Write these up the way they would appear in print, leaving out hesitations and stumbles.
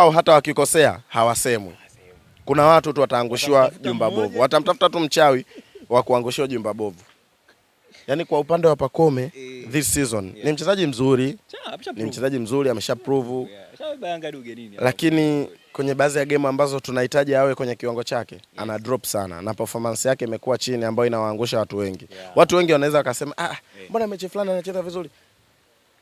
Au hata wakikosea hawasemwi. Kuna watu tu wataangushiwa Watamtafuta jumba mmoja. bovu, watamtafuta tu mchawi wa kuangushiwa jumba bovu. Yaani kwa upande wa Pacome this season ni mchezaji mzuri, ni mchezaji mzuri, amesha prove, lakini kwenye baadhi ya game ambazo tunahitaji awe kwenye kiwango chake ana drop sana na performance yake imekuwa chini, ambayo inawaangusha watu wengi. Watu wengi wanaweza wakasema, "Ah, mbona mechi fulani anacheza vizuri?"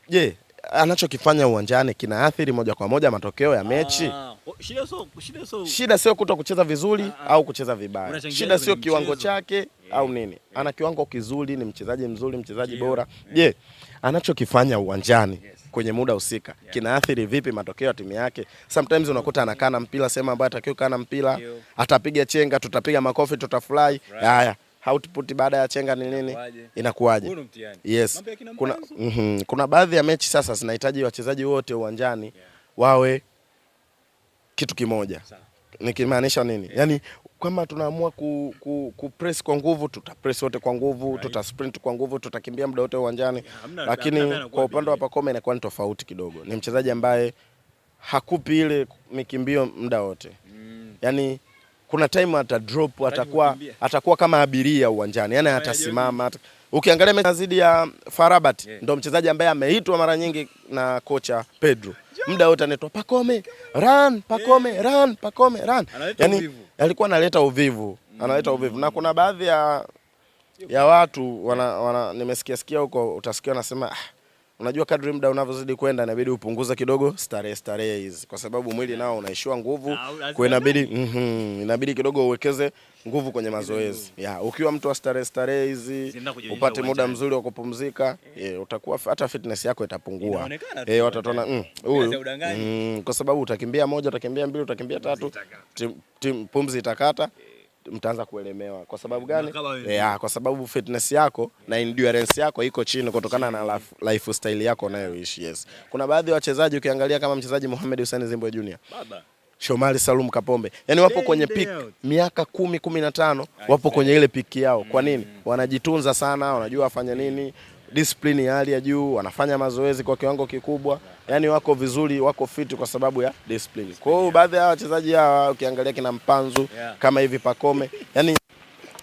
Je, anachokifanya uwanjani kinaathiri moja kwa moja matokeo ya mechi? Shida sio Shida sio kuto kucheza vizuri au kucheza vibaya. Unachangiaje Shida sio kwenye kiwango mchezo? chake au nini. Ana kiwango kizuri, ni mchezaji mzuri, mchezaji bora. Je, anachokifanya uwanjani kwenye muda husika kinaathiri vipi matokeo ya timu yake? Sometimes unakuta anakaa na mpira sehemu ambayo hatakiwi kukaa na mpira, atapiga chenga, tutapiga makofi, tutafurahi. Haya, output baada ya chenga ni nini? Inakuwaje? Inakuwaje? Huo ndo mtihani. Yes. Mambo ya kina Kuna, Mpanzu. Kuna baadhi ya mechi sasa zinahitaji wachezaji wote uwanjani wawe kitu kimoja. Nikimaanisha nini? Yaani kama tunaamua ku press kwa nguvu, tuta press wote kwa nguvu, tuta sprint kwa nguvu, tutakimbia muda wote uwanjani. Lakini Hamna anakuwa kwa upande wa Pacome inakuwa ni tofauti kidogo. Ni mchezaji ambaye hakupi ile mikimbio muda wote. Yaani kuna time ata drop, atakuwa kukimbia. Atakuwa kama abiria uwanjani. Yaani atasimama. Ukiangalia mechi dhidi ya FAR Rabat, ndo mchezaji ambaye ameitwa mara nyingi na kocha Pedro. Muda wote anaitwa, "Pacome, run, Pacome, run, Pacome, run." Analeta Yaani uvivu. alikuwa analeta uvivu, analeta uvivu. Na kuna baadhi ya watu wana nimesikia sikia huko, utasikia wanasema, "Ah, unajua kadri muda unavyozidi kwenda inabidi upunguze kidogo starehe starehe hizi kwa sababu mwili nao unaishiwa nguvu, Ah, kwa inabidi kidogo uwekeze nguvu kwenye mazoezi." Ya, ukiwa mtu wa starehe starehe hizi Zinaenda kujionyesha upate muda uwanjani. mzuri wa kupumzika, yeah, utakuwa hata fitness yako itapungua. Inaonekana tu Eh, watu wataona huyu udanganyi. kwa sababu utakimbia moja, utakimbia mbili, utakimbia tatu, pumzi itakata, mtaanza kuelemewa. Kwa sababu gani? Unakaba wewe. Yeah, kwa sababu fitness yako na endurance yako iko chini kutokana na lifestyle yako unayoishi. Yes. Kuna baadhi ya wachezaji, ukiangalia kama mchezaji Mohamed Hussein Zimbwe Junior, Baba. Shomari Salum Kapombe, yani wapo Day kwenye in, day peak out. miaka 10, 15, wapo kwenye ile peak yao. Kwa nini? Wanajitunza sana, wanajua wafanye nini, discipline ya hali ya juu, wanafanya mazoezi kwa kiwango kikubwa, yani wako vizuri, wako fit kwa sababu ya discipline. Kwa hiyo baadhi ya wachezaji hawa ukiangalia kina Mpanzu kama hivi Pacome, yani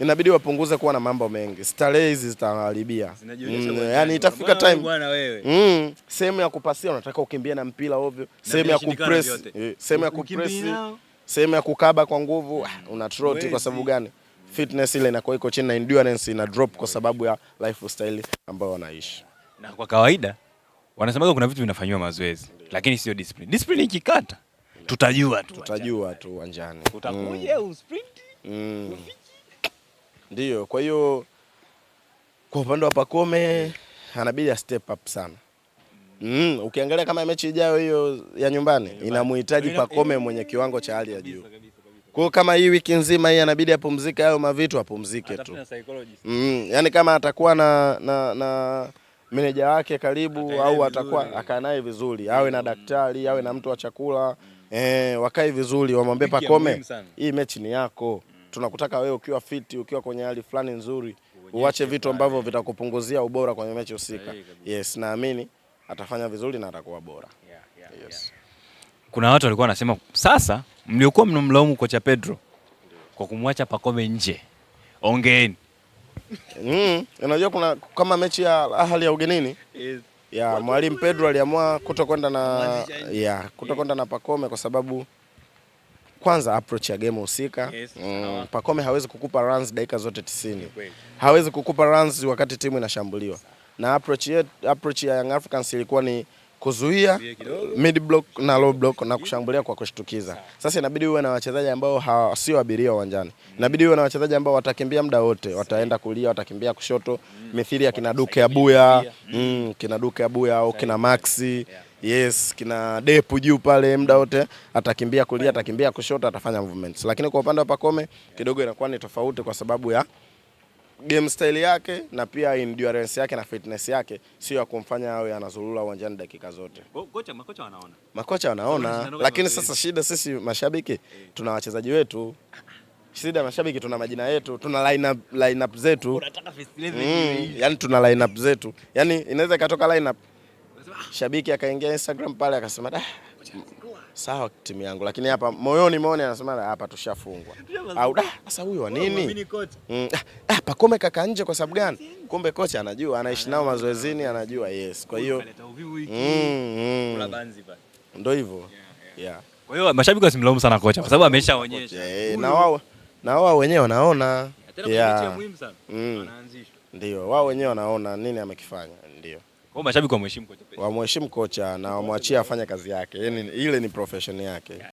inabidi wapunguze kuwa na mambo mengi. Starehe hizi zitawaharibia. Zinajionyesha uwanjani. Yani itafika Bwana wewe, time bwana wewe. Sehemu ya kupasia unataka ukimbie na mpira ovyo, sehemu ya vinashindikana kupress, vyote. sehemu ya Ukimbie kupress, nao. sehemu ya kukaba kwa nguvu, ah, una trot kwa Huwezi. sababu gani? Fitness ile inakuwa iko chini na endurance ina drop kwa sababu ya lifestyle ambayo wanaishi. Na kwa kawaida wanasemaga kuna vitu vinafanyiwa mazoezi, lakini sio discipline. Discipline ikikata, tutajua tu. Tutajua tu uwanjani. Utakuja usprint. Ndiyo, kwa hiyo kwa upande wa Pacome anabidi a step up sana. Ukiangalia kama mechi ijayo hiyo ya nyumbani inamhitaji Pacome mwenye kiwango cha hali ya juu. Kwa hiyo kama hii wiki nzima hii anabidi apumzike hayo mavitu, apumzike tu. Yani kama atakuwa na meneja wake karibu Akae au naye atakuwa vizuri. akaa naye vizuri, awe na daktari, awe na mtu wa chakula, wakae vizuri, wamwambie, Wiki ya "Pacome, muhimu sana. hii mechi ni yako, tunakutaka wewe ukiwa fiti, ukiwa kwenye hali fulani nzuri, uache vitu ambavyo vitakupunguzia ubora kwenye mechi husika." Sahihi kabisa. Yes, naamini atafanya vizuri na atakuwa bora. Yes. Kuna watu walikuwa wanasema, "Sasa mliokuwa mnamlaumu kocha Pedro kwa kumwacha Pacome nje, ongeeni." Unajua kuna kama mechi ya Ahli ya ugenini ya mwalimu Pedro aliamua kutokwenda na ya kutokwenda na Pacome kwa sababu kwanza approach ya game husika. Pacome hawezi kukupa runs dakika zote 90. Hawezi kukupa runs wakati timu inashambuliwa. Na approach ya Young Africans ilikuwa ni kuzuia mid block na low block na kushambulia kwa kushtukiza. Sasa inabidi uwe na wachezaji ambao sio abiria uwanjani. Inabidi uwe na wachezaji ambao watakimbia muda wote, wataenda kulia, watakimbia kushoto, mithili ya kina Duke Abuya, kina Duke Abuya au kina Maxi. Yes, kina Depu juu pale muda wote atakimbia kulia, atakimbia kushoto, atafanya movements. Lakini kwa upande wa Pacome kidogo inakuwa ni tofauti kwa sababu ya game style yake na pia endurance yake na fitness yake sio ya kumfanya awe anazurura uwanjani dakika zote. Kocha, makocha wanaona. Makocha wanaona, Wanashindana lakini mazoezi. sasa shida sisi mashabiki tuna wachezaji wetu. Shida mashabiki tuna majina yetu, tuna lineup zetu. Unataka first 11 iwe hivi. Yani tuna lineup zetu. Yani inaweza ikatoka lineup, shabiki akaingia Instagram pale akasema, "Da, Sawa timu yangu, lakini hapa moyoni moyoni anasema hapa tushafungwa. Au da, sasa huyu wa nini? Pacome kaka nje kwa sababu gani? Kumbe kocha anajua, anaishi nao mazoezini, anajua yes. Kwa hiyo ndio hivyo. Yeah. Kwa hiyo mashabiki wasimlaumu sana kocha kwa sababu ameshaonyesha. Na wao wenyewe wanaona. Yeah. Muhimu sana. Anaanzishwa. Ndio, wao wenyewe wanaona nini amekifanya, ndio. Kwa mashabiki wamheshimu kocha. Wamheshimu kocha na wamwachie afanye kazi yake. Yaani ile ni profession yake.